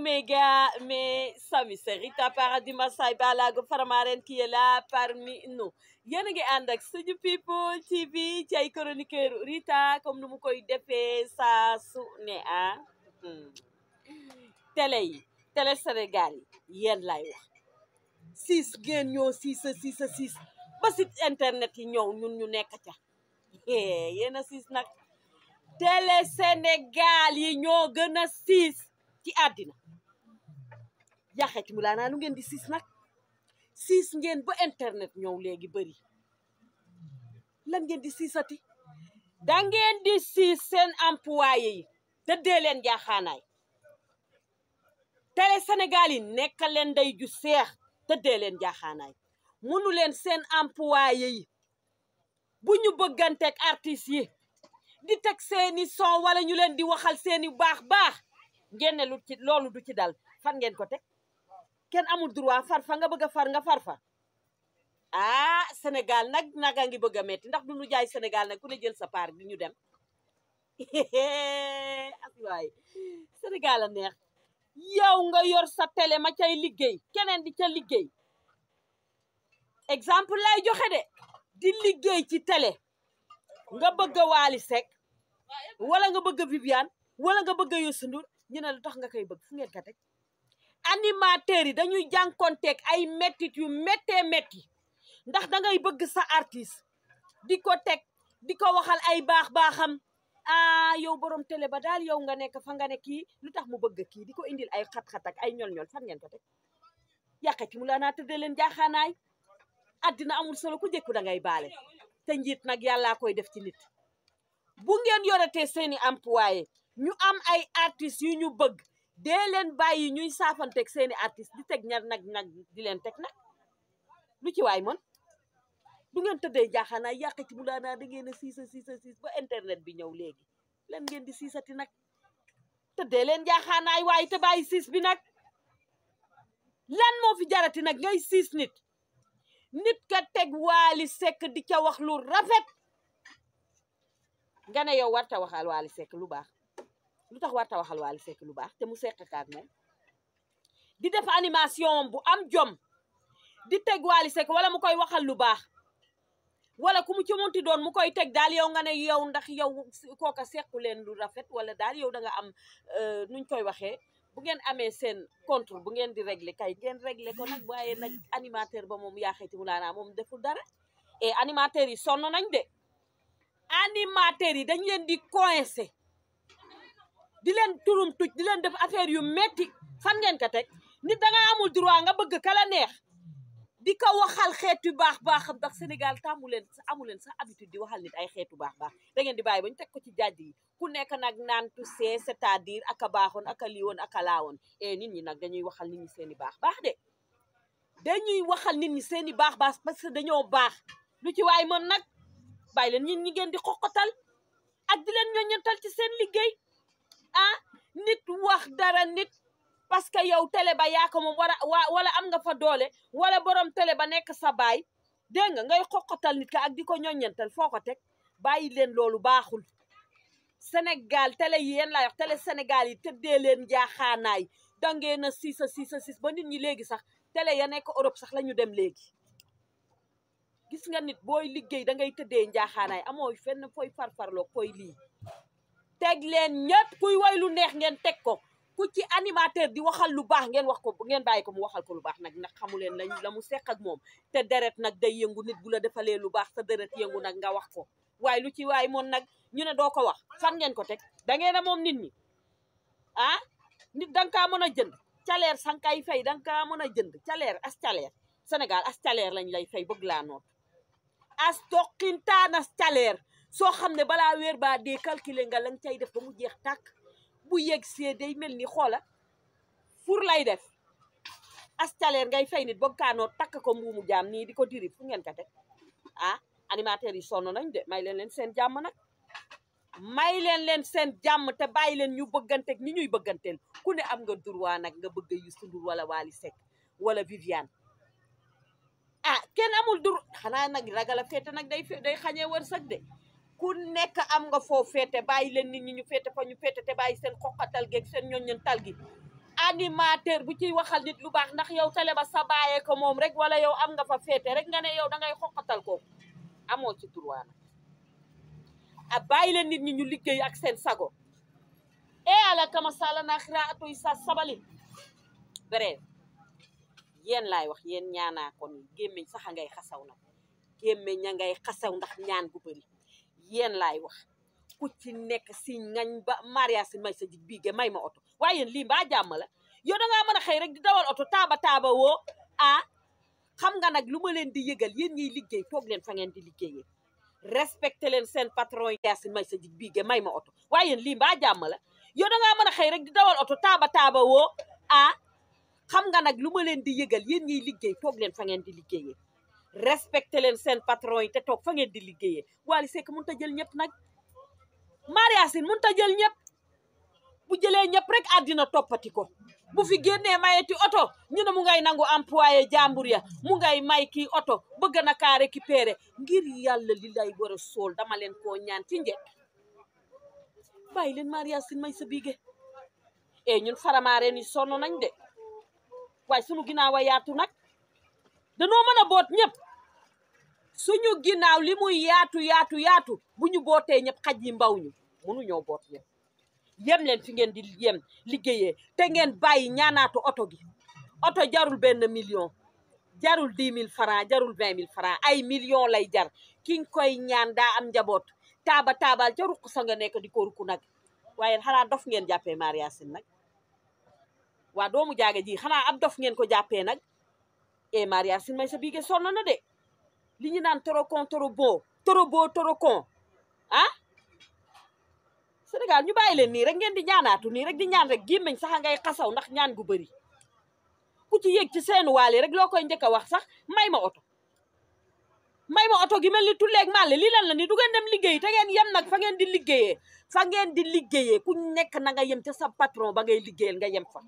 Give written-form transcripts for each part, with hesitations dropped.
Omega, mes amis, c'est Rita Paradis Massay Balago Faramaren qui est là parmi nous. Yéen a ngi ànd ak Suñu People TV ci ay chroniqueur Rita comme nu mu koy defee saa su ne télé Sénégal yi yéen lay wax siis ngeen ñoo siis ba site internet yi ñëw ñun ñu nekk ca yéen a siis nag télé Sénégal yi ñoo gën a siis ci àddina yaxeti mu laa naa lu ngeen di siis nag siis ngeen ba internet ñëw léegi bëri lan ngeen di siisati da ngeen di siis seen employé yi te dee leen jaaxaanaay télé Sénégal yi nekk leen day ju seex te dee leen jaaxaanaay mënu leen seen employé yi bu ñu bëgganteeg artistes yi di teg seeni son wala ñu leen di waxal seeni baax ngeen ne loolu du ci dal fan ngeen ko teg kenn amul droit farfa nga bëgg a far nga farfa Sénégal nag naga ngi bëgg a metti ndax du ñu jaay Sénégal nag ku ne jël sa part bi ñu dem waay Sénégal a neex yow nga yor sa télé ma cay liggéey keneen di ca liggéey exemple lay joxe de di liggéey ci télé nga bëgg a Wally Seck wala nga bëgg a Viviane wala nga bëgg a Youssou Ndour ñu ne lu tax nga koy bëgg fu ngeen ka teg animateurs yi dañuy jànkonteeg ay mettit yu méttee métti ndax dangay bëgg sa artiste di ko teg di ko waxal ay baaxam yow borom télé ba daal yow nga nekk fa nga ne kii lu tax mu bëgg kii di ko indil ay xat-xat ak ay ñol-ñol fan ngeen ko teg yàqati mu laa naa tëddee leen jaaxaanaay addina amul solo ku jëkku dangay baale te njiit nag yàllaa koy def ci nit bu ngeen yoretee seeni employé ñu am ay artistes yu ñu bëgg dee leen bàyyi ñuy saafanteeg seeni artistes di teg ñar nag di leen teg nag lu ci waay mën du ngeen tëddee jaaxaanaay yàqati mu laa naa da ngeen a siis ba internet bi ñëw léegi lan ngeen di siisati nag tëddee leen jaaxaanaay waaye te bàyyi siis bi nag lan moo fi jarati nag ngay siis nit ka teg Wally Seck di ca wax lu rafet nga ne yow warta waxal Wally Seck lu baax lu tax warta waxal Wally Seck lu baax te mu seq ak moom di def animation bu am jom di teg Wally Seck wala mu koy waxal lu baax wala ku mu ci munti doon mu koy teg daal yow nga ne yow ndax yow kooka sequ leen lu rafet wala daal yow da nga am nuñ koy waxee bu ngeen amee seen contre bu ngeen di régler kay ngeen régler ko nag waaye nag animateur ba moom yaa xayti mu laanaa moom deful dara et animateurs yi sonn nañ de animateurs yi dañ leen di coincé di leen turum tuj di leen def affaire yu metti fan ngeen ko teg nit da nga amul droit nga bëgg kala neex di ko waxal xeetu baaxam ndax Sénégal amu leen sax habitude di waxal nit ay xeetu baax da ngeen di bàyyi ba ñu teg ko ci jàjj yi ku nekk nag naan tu see c'est-à-dire aka baaxoon aka liwoon aka laawoon nit ñi nag dañuy waxal nit ñi seeni baax de dañuy waxal nit ñi seeni baax parce que dañoo baax lu ci waay mën nag bàyyi leen ñin ñi ngeen di xoqatal ak di leen ñoññantal ci seen liggéey nit wax dara nit parce que yow télé ba yaa ko moom wala am nga fa doole wala borom télé ba nekk sa baay dégg nga ngay xoqatal nit ka ak di ko ñoññantal foo ko teg bàyyi leen loolu baaxul Sénégal télé yi yéen laa wax télé Sénégal yi tëddee leen jaaxaanaay dangeen a siis ba nit ñi léegi sax télé ya nekk Europe sax la ñu dem léegi gis nga nit booy liggéey da ngay tëddee njaaxaanaay amoo fenn fooy farfarloo koy lii teg leen ñëpp kuy way lu neex ngeen teg ko ku ci animateur di waxal lu baax ngeen wax ko ngeen bàyyi ko mu waxal ko lu baax nag xamu leen la mu seq ak moom te deret nag day yëngu nit bu la defalee lu baax sa deret yëngu nag nga wax ko waaye lu ci waay moon nag ñu ne doo ko wax fan ngeen ko teg da ngeen a moom nit ñi nit danga kaa mën a jënd caleer sankay fay danga kaa mën a jënd caleer as caleer Sénégal as caleer lañ lay fay bëgg laa noot as toqintaan as caleer soo xam ne balaa weer baa dee calculer nga lañ cay def ba mu jeex tàkk bu yegg see day mel ni xoola fur lay def as caleer ngay fay nit bëgg kaa noot takk ko mbuumu jaam nii di ko diri fu ngeen ka teg animateurs yi sonn nañ de may leen seen jàmm nag may leen seen jàmm te bàyyi leen ñu bëgganteeg ni ñuy bëgganteel ku ne am nga droit nag nga bëgg Youssou Ndour wala Wally Seck wala Viviane kenn amul dur xanaa nag ragal a féete nag day xañee wërsëg de ku nekk am nga foo féete bàyyi leen nit ñi ñu féete fa ñu féete te bàyyi seen xoqatal geeg seen ñoññantal gi animateur bu ciy waxal nit lu baax ndax yow télé ba sa bàyyee ko moom rek wala yow am nga fa féete rek nga ne yow da ngay xoqatal ko amoo ci droit nag a bàyyi leen nit ñi ñu liggéey ak seen sago ala kama sala naxira atoy sa sabali bref yéen laay wax yéen ñaanaa kon gémmiñ sax a ngay xasaw nag gémmiñ a ngay xasaw ndax ñaan gu bëri yéen laay wax ku ci nekk si ngañ ba Maria Sin may sa jig bii ge may ma oto waaye yéen lii mbaa jàmm la yow dangaa mën a xëy rek di dawal oto taaba woo xam nga nag lu ma leen di yëgal yéen ñiy liggéey toog leen fa ngeen di liggéeyee respecté leen seen patron yi Maria Sin may sa jig bii ge may ma oto waaye yéen lii mbaa jàmm la yow dangaa mën a xëy rek di dawal oto taaba woo xam nga nag lu ma leen di yëgal yéen ñiy liggéey toog leen fa ngeen di liggéeyee respecté leen seen patron yi te toog fa ngeen di liggéeyee Wally Seck mënut a jël ñëpp nag Maria Sin mënut a jël ñëpp bu jëlee ñëpp rek àddina toppati ko bu fi génnee mayeti oto ñu ne mu ngay nangu employé jàmbur ya mu ngay may kii oto bëgg na kaa récupérer ngir yàlla li lay war a sool dama leen koo ñaan ci njëkk bàyyi leen Maria Sin may sa biige ñun faramaare ni sonn nañ de waaye suñu ginnaaw a yaatu nag danoo mën a boot ñëpp suñu ginnaaw li muy yaatu bu ñu bootee ñëpp xaj yi mbaw ñu mënuñoo boot ñëpp yem leen fi ngeen di yem liggéeyee te ngeen bàyyi ñaanaatu oto gi oto jarul 1 million jarul 10 000 francs jarul 20 000 francs ay million lay jar ki nga koy ñaan daa am njaboot taabal ca ruq sa nga nekk di ko ruku nag waaye xanaa dof ngeen jàppee Maria Sin nag waa doomu jaaga ji xanaa ab dof ngeen ko jàppee nag Maria Sin may sa biige sonn na de li ñu naan trop con trop con Sénégal ñu bàyyi leen nii rek ngeen di ñaanaatu nii rek di ñaan rek gémmiñ sax ngay xasaw ndax ñaan gu bëri ku ci yéeg ci seenu waale rek loo koy njëkk a wax sax may ma oto gi mel ni tulleeg màlle lii lan la ni du ngeen dem liggéey te ngeen yem nag fa ngeen di liggéeyee ku nekk na nga yem ca sa patron ba ngay liggéeyal nga yem fa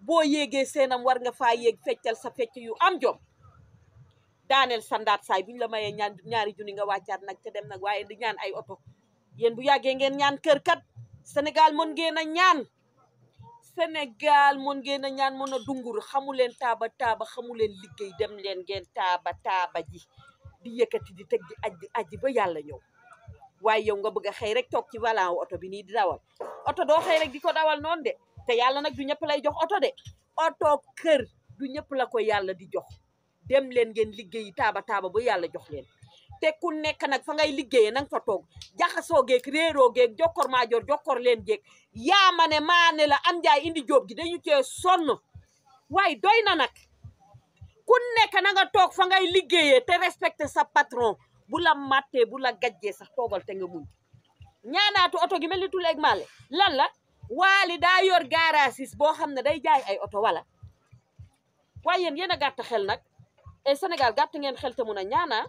boo yéegee seenam war nga faa yéeg feccal sa fecc yu am jom daaneel sandaat saay bu ñu la mayee ñaari junni nga wàccaat nag te dem nag waaye di ñaan ay oto yéen bu yàggee ngeen ñaan kër kat Sénégal mën ngeen a ñaan Sénégal mën ngeen a ñaan mën a dungur xamu leen taaba xamu leen liggéey dem leen ngeen taaba ji di yëkkati di teg di aji ba yàlla ñëw waaye yow nga bëgg a xëy rek toog ci volant oto bi nii di dawal oto doo xëy rek di ko dawal noonu de te yàlla nag du ñëpp lay jox oto de oto kër du ñëpp la ko yàlla di jox dem leen ngeen liggéeyi taaba ba yàlla jox leen te ku nekk nag fa ngay liggéeyee nanga fa toog jaxasoo geeg réeroo geeg jokkor maajoor jokkor leen jeeg yaa ma ne maa ne la am njaay indi jóob gi dañu cee sonn waaye doy na nag ku nekk na nga toog fa ngay liggéeyee te respecté sa patron bu la mattee bu la gajjee sax toogal te nga muñ ñaanaatu oto gi mel ni tuleeg male lan la Wally daa yor garasis boo xam ne day jaay ay oto wala waaye yéen a gàtt xel nag Sénégal gàtt ngeen xel te mun a ñaanaa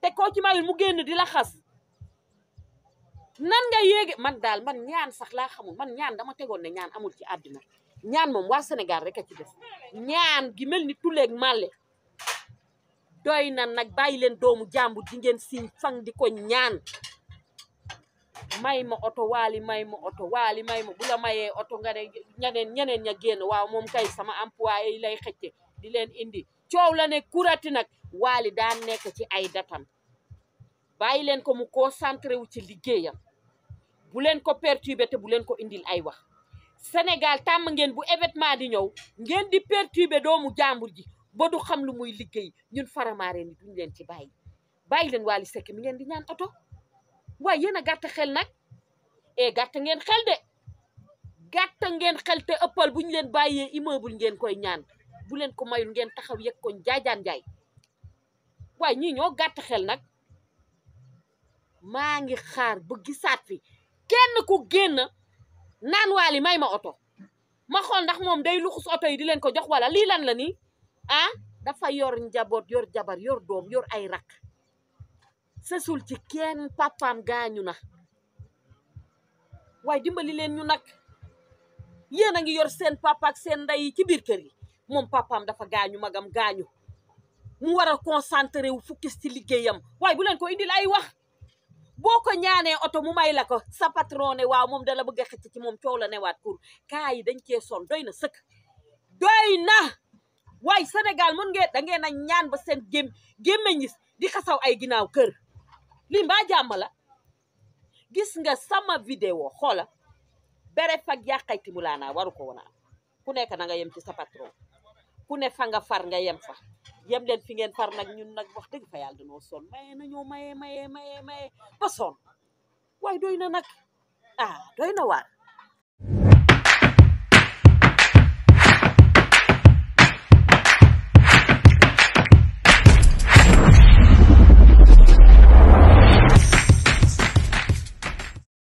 te koo ci mayul mu génn di la xas nan nga yéege man daal man ñaan sax laa xamul man ñaan dama tegoon ne ñaan amul ci àddina ñaan moom waa Sénégal rek a ci def ñaan gi mel ni tuleeg màlle doy na nag bàyyi leen doomu jàmbur di ngeen siñ fang di ko ñaan may ma oto Wally may ma oto Wally may ma bu la mayee oto nga ne ñeneen ña génn waaw moom kay sama employé yi lay xëcce di leen indi coow la ne kurati nag Wally daa nekk ci ay datam bàyyi leen ko mu concentré wu ci liggéeyam bu leen ko perturber te bu leen ko indil ay wax Sénégal tàmm ngeen bu événement di ñëw ngeen di perturber doomu jàmbur ji ba du xam lu muy liggéey ñun faramaare ni duñ leen ci bàyyi leen Wally Seck mi ngeen di ñaan oto waaye yéen a gàtt xel nag gàtt ngeen xel de gàtt ngeen xel te ëppal bu ñu leen bàyyee immeuble ngeen koy ñaan bu leen ko mayul ngeen taxaw yëg ko jaajaan jaay waaye ñii ñoo gàtt xel nag maa ngi xaar ba gisaat fi kenn ku génn naan Wally may ma oto ma xool ndax moom day luxus oto yi di leen ko jox wala lii lan la nii dafa yor njaboot yor jabar yor doom yor ay rak sësul ci kenn papaam gaañu na waaye dimbali leen ñu nag yéen a ngi yor seen papa ak seen ndey yi ci biir kër yi moom papaam dafa gaañu magam gaañu mu war a concentré wu focus ci liggéeyam waaye bu leen ko indil ay wax boo ko ñaanee oto mu may la ko sa patron ne waaw moom dala bëgg a xëcc ci moom coow la newaat pour kaa yi dañ cee son doy na sëkk doy na waaye Sénégal mën ngeen da ngeen a ñaan ba seen gémmeñis di xasaw ay ginnaaw kër lii mbaa jàmm la gis nga sama vidéo xoola bere fag yàqayti mu laanaa waru ko woon a am ku nekk na nga yem ci sa patron ku ne fa nga far nga yem fa yem leen fi ngeen far nag ñun nag wax dëgg fa yàlla dañoo son maye nañoo maye ba son waaye doy na nag doy na waar